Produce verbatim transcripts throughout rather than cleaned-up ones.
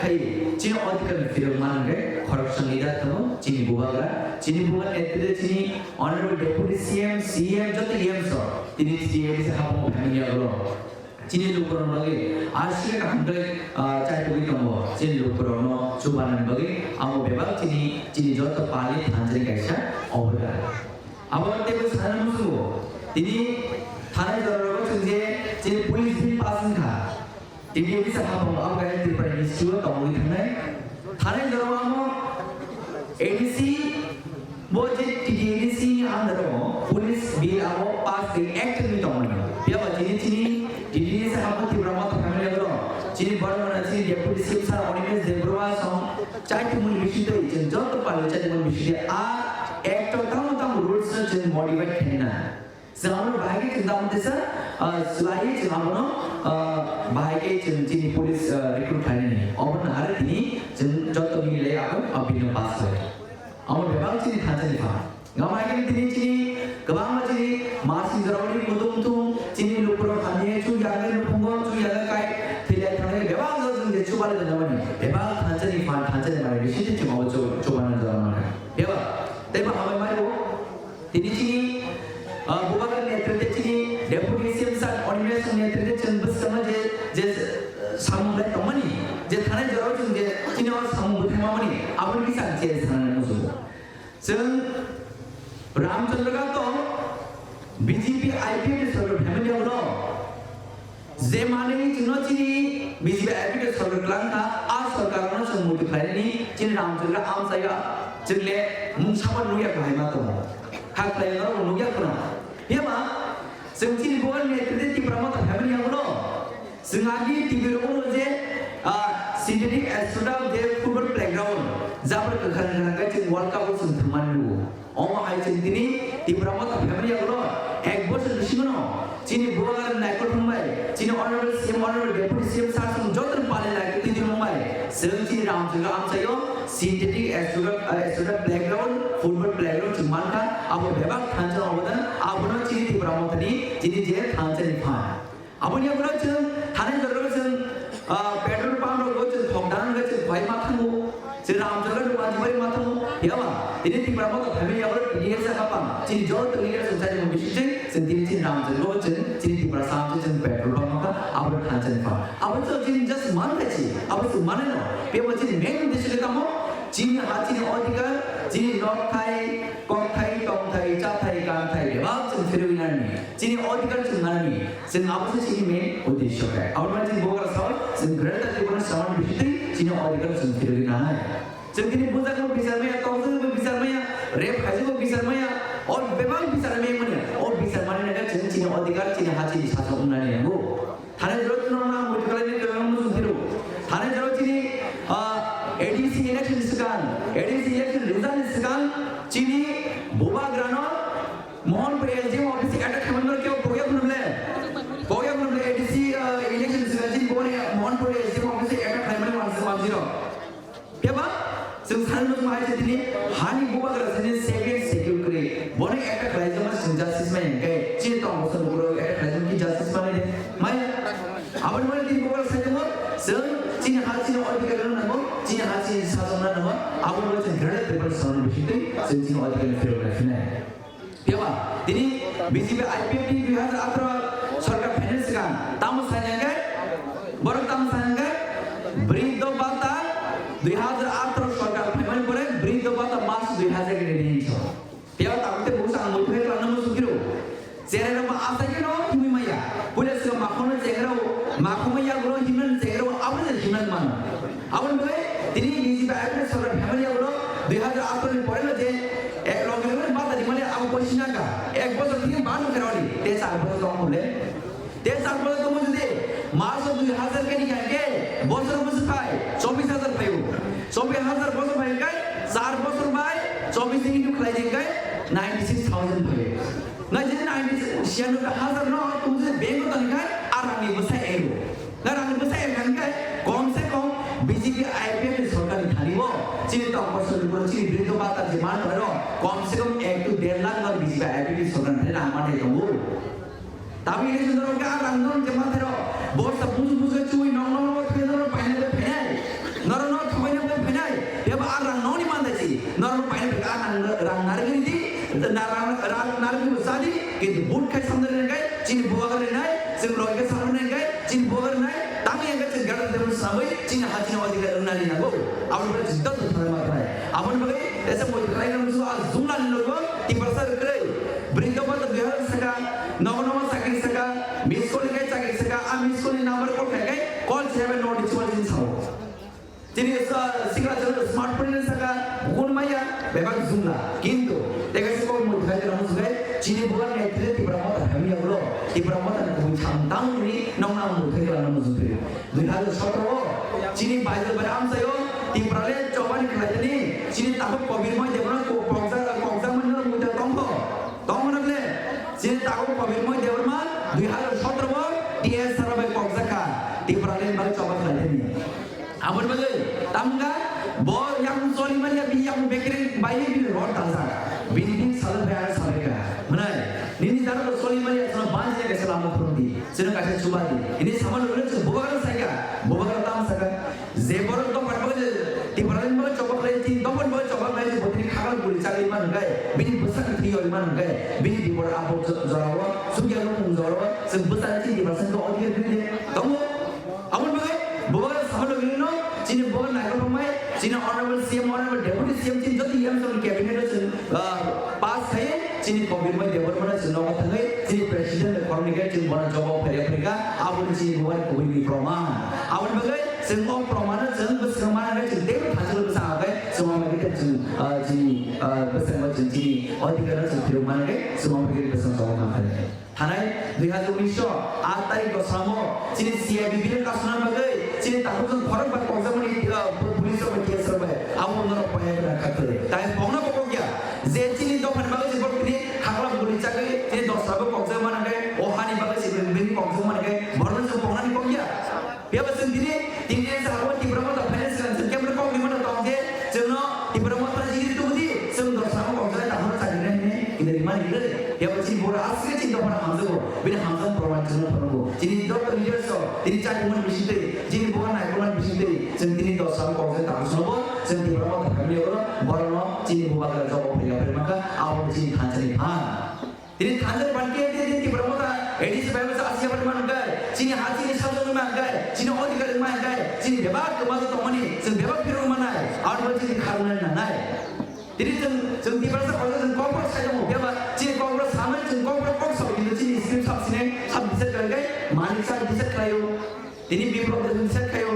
Hai, chini odhikar ni phirok manang khe khoroksa leader tongo, chini bubagra, chini bubagra netrite chini Honorable Deputy C M, C M, joto E M so, tini T D A D C haphang phaimani yago. Chini lukurok bagwi aswk kaham khe, ah, chaitugwi tongo, chini lukurokno chubanani bagwi amo bebak chini, chini joto pali thansa ni kaisa obodan. Abo teibo sana musugo, tini thanai jorao chwng je chini police bill pass wngkha. Tini bisa hapang ang kaya Tripura Institute tongwi thangnai. Thanai jorao amo A D C bo je T D A D C ni under o police bill abo pass khe act ni tongmani. Phiya ba chini chini T D A D C hapang Tipra Motha family abo chini borok na chini deputy chief sir Animesh Debbarma song chaitwi mun bisi tei chini joto palo chaitwi mun bisi tei a act o tamo tamo rules no chini modify khaina. Chwng abono bahai khe chwng tamo tesa, ah, swlaiwi chwng abono, ah, bahai khe chwng chini police, ah, recruit khlainani. Obono nahar tini chwng joto milai abo, ah, bill no pass khlai. Amo bebak chini thansa ni pha. Gama khe tini chini kwbangma chini masing jorao ni mutung mutung chini lukurok hamya chu yaga nukhungo chu yaga kai thilai thangnai bebak jora chwng je chubalai tongmani. Bebak thansa ni pha, thansa ni mani bisi chwng abo chu, chubana jora mankha. Bebak, teibo hambai mani o. Tini chini, ah, bubagra netrite chini deputy C M sir Animesh netrite chwng bwskangma je, je, ah, samung bai tongmani, je thanai jorao chwng je chini o samung bwthai mamani, aboni kisa ang che sanani muchungo. Chwng Ramchandra Ghat to B J P I P F ni sorkar phaimani yago. Je manwi chwngno chini B J P I P F ni sorkar twlang kha, a sorkarno chwng muitu khlainani chini Ramchandra amchaya chwng le mung sabo nukya khlai ma tongo. Kha khlai norok nukya khna. Phiyama chwng chini bubagra netrite Tipra Motha phaimani yago no. Chwng agi T V rogo je, ah, synthetic astroturf je football playground jabra kwkhwrang kwkhwrang khe chwng World Cup o chwng thwngmani nugo. Omo hai chwng tini Tipra Motha phaimani yago ek bosor bisingo no chini bubagra naikol thangbai, chini honorable C M, honorable deputy C M sir song joto pale naikol twi thangbai. Chwng chini Ramchandra amchaio synthetic astroturf, ah, astroturf playground, football playground chwng mankha, abo bebak thansa obodan, abono chini Tipra Mothani chini je thansa ni phan. Aboni yago chwng thanai jorao chwng, ah, petrol pump rogo chwng thok dan wngkha chwng phai ma thango. Chwng Ramchandra rogo wajibai ma thango. Phiya ba tini Tipra Motha phaimani yago tini sa hapang. Chini joto leader chwng chari mo bisi chwng, chwng tini chini Ramchandra rogo chwng chini Tipra sa chwng petrol pump wngkha abo thansa ni pha. Abo chwng chini just man kha chi. Abo chwng mane no. Phiya ba chini main uddesho khe tamo chini ha chini odhikar, chini nok thai, kok thai, tong thai, cha thai, kan thai, bebak chwng phirwi nani. Chini odhikar chwng manani, chwng abo se chini main uddesho khe. Abo mani chini bubagra sao, chwng Greater Tripura ni samani bisingtwi chini odhikar chwng phirwi nanai. Chwng tini bujak bo bichar maya, tokjak bo bichar maya, rep khaijak bo bichar maya, o bebak bichar maya mani, o bichar mani naga chwng chini odhikar, chini ha, chini sasok wngnani nango. Thani jora chwng nang mui khalai ni kwbangma muchung phiro. Thani jora chini, ah, A D C election swkang, A D C election result ni swkang chini bubagrano Mohanpur S D M office attack khaimani kebo kogya phunukle. Kogya phunukle A D C, ah, election swkang chini boni Mohanpur S D M office attack khaimani wansi wansi rok. Phiya ba chwng sani nukma hai se tini hani bubagra sini second secure kwrwi. Bono attack khlaijak ma chwng justice mai hwnkhe chini tong bosong bukuro attack khlaijak ki justice mai de. Mai aboni mani tini bubagra sai tongo chwng chini ha chini odhikar rwna nango, chini ha chini sasok rwna nango. Aboni mani chwng Greater Tripura Samani bisingtwi chwng chini odhikar phirok rwna phinai. Phiya ba tini B J P I P F ni dui hajar atharo sorkar phainani swkang tamo sai hwnkhe, borok tamo sai hwnkhe, briddo bata dui hajar atharo sorkar phaimani pore briddo bata mas dui hajar khe rini hinso. Phiya ba tamo tei busa ang muitu khe twlangna muchung phiro. Cherai rok ba asai khe no himwi maya. Puila swkang makhon no cherai rok, makhon ma yagulo himnani cherai rok, abo je himnani mano. Aboni bagwi tini B J P I P F ni sorkar phaimani yagulo dui hajar atharo ni pore no je ek loge loge bata rimani abo poisa nangkha. Ek bosor thik band khe rodi. Te char bosor tong hole. Te char bosor tong jodi March o dui hajar khe ni khe bosor bosor phai chobbish hajar phaio. Chobbish hajar bosor phai khe char bosor bai chobbish ni into khlai di khe ninety six thousand phaio. Na je ninety six, siyanubbai hajar no tong jodi bank o tong khe a rang ni bwsa ero. Na rang bwsa ero hwnkhe kom se kom B J P I P F ni sorkar ni thani o chini tong bosor ni pore chini briddo bata je man rok kom se kom ek to der lakh no B J P I P F ni sorkar ni thani rang man tongo. Tamo election rok a rang no je man thero borsa buju buju chui nong nong no thai no paina de phe. Norok no thongwi nang bai phainai, eba a rang noni mandai si. Norok no paina bai a rang, rang narigini di, na rang, rang narigini bo sadi, kintu but khai samdari nang kai, chini bubagra rinai, chini logika samdari nang kai, chini bubagra rinai, tang yang kai chini gadar tebur samui, chini hachini odikar wngnani nango. Aboni bagwi chini dot dot thanai ma khnai. Aboni bagwi esa moi khlai nang su a jumlani logo, Tiprasa rwkrwi. Bwrwi dophano dui hazar saka, nogo nogo chakri saka, miss call ni kai chakri saka, a miss call ni number call khai kai, call se hebe noti chuwa jin sao. Chini sa-, sikla chwla smartphone ni saka bukun maya bebak jumla. Kintu teka se kok mui khai jora musgai chini bulan ni thile Tipra Motha hamya ulo. Tipra Motha ni kubui tham tang ni nong nang mui khai jora musgai. Dui hazar sotro o chini Baidal bai amsayo Tipra le chobani khlai tani chini tabuk Kobir Moi Debra ko kokjak kokjak mano mui ta tongkho. Tongkho na le chini tabuk Kobir Moi Debra ma dui hazar sotro o T S Sara bai kokjak kha Tipra le bai choba khlai tani. Aboni bagwi tamga bo yang soli manya bi yang bekre bai bi rot dajak. Bini bin salak bai ang salaka. Manai nini daro soli manya sono banjine kaisa lama phurung di. Sino kaisa chuba di. Ini sama lulu chu bubagra saika. Bubagra tam saka. Je borok dophani bagwi je, Tiprani bagwi chobok lai, tin dophani bagwi chobok lai, je botini khakal guli chagwi man hwnkhe, bini bwsakni thwi yori man hwnkhe, bini bibor abo jo-, jorao, sugya nukung jorao, chwng bwsakni chini Tiprasa hwnkhe odikar kwrwi de. Tongo? Aboni bagwi, bubagra samano gwnino, chini bubagra naikol phamai, chini honorable C M, honorable deputy C M, chini joto M S ni cabinet o chwng, ah, pass khai, chini Kobir Moi Debbarma no chwng nogo thangwi, chini president bai khoroknwi khe chwng bono jobok phaiya phai kha, aboni chini bubagra kubui ni proman. Aboni bagwi chwng o proman no chwng bwswk mana khe chwng teibo thansa bwsa khe chwng o bagwi khe chwng, ah, chini, ah, bwswk ma chwng chini odhikar no chwng phirok mana khe chwng o bagwi bwswk jobok ma khe. Thanai dui hazar unis o aat tarik o samo chini C I B bill kasuna bagwi chini takhuk chwng khorok bai kokjakmani, ah, pu-, police rok bai, T S rok bai abo norok paya kha khaktwi. Tai bongno kokokya je chini dophani bagwi se borok tini hakla guli chagwi chini dosra bo kokjak mana khe o hani bagwi se bini kokjak mana khe borokno chwng bongnani kokya. Phiya ba chwng tini, tini je abo Tipra Motha phainai swkang chwng kebra kok ni mano tong je chwngno Tipra Motha jigiri tubu di, chwng dosra bo kokjak tamo chagri nai hwnwi kinari mani gwnwi. Phiya ba chini bura aswk chini dophano hamjago, bini hamjak proman chwngno phunukgo. Chini doctor leaders rok, tini chakri mani bising twi, chini bura naikolmani bising twi, chwng tini dosra bo kokjak tamo chwngno bo, chwng Tipra Motha phaimani oro, borokno chini bubagra jobok phaiya phai mankha, abo chini thansa ni phan. Tini thansa ni phan khe tini Tipra Motha A D C bai masa Asia bai man gai, chini ha chini sajwk man gai, chini odhikar man gai, chini bebak kwma tongmani, chwng bebak phirok manai, aro chini kharmani nangnai. Tini chwng, chwng Tiprasa kosa chwng kokborok sai tongo, phiya ba chini kokborok samai chwng kokborok kok sao, kintu chini scheme sab sine sab decide khlai khe, malik sab decide khlaio. Tini biplop de decide khlaio.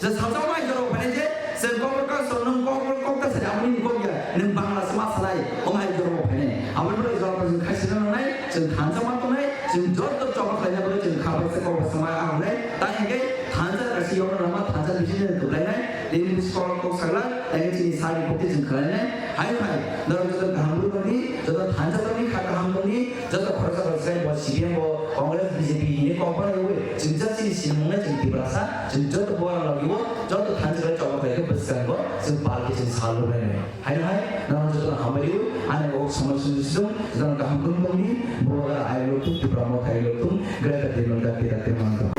Je sajak mai jorok phainai je, chwng kokborok kok sao, nwng kokborok kok ta sai, amo nini kok ya, nwng Bangla se ma sanai, omo hai jorok phainai. Aboni bagwi jorok chwng khaisina nangnai, chwng thansa ma tongnai, chwng joto choba khlaina bagwi chwng kha baksa kok baksa ma ang nai. Tang hwnkhe thansa kaisa yokna lama thansa bising de kwplainai, tini biskol kok sagla, tei chini sari kokti chwng khwlainai. Hai hai, norok joto kaham rwmani, joto thansa rokni kha kaham tongni, joto khoroksa rok sai bo C P M bo, Congress, B J P hini kok bai rwui, chwng jak chini sinimung nai chwng Tiprasa, chwng joto bo ang logi o, joto thansa rok choba khlai khe bwskango, chwng party chwng sal rwlainai. Hai hai, norok joto hambai rwui, ani o somoi sumui sung, joto kaham rwmani, bo ai lokthung, Tipra Motha ai lokthung, Greater Dima Hasao District Manto.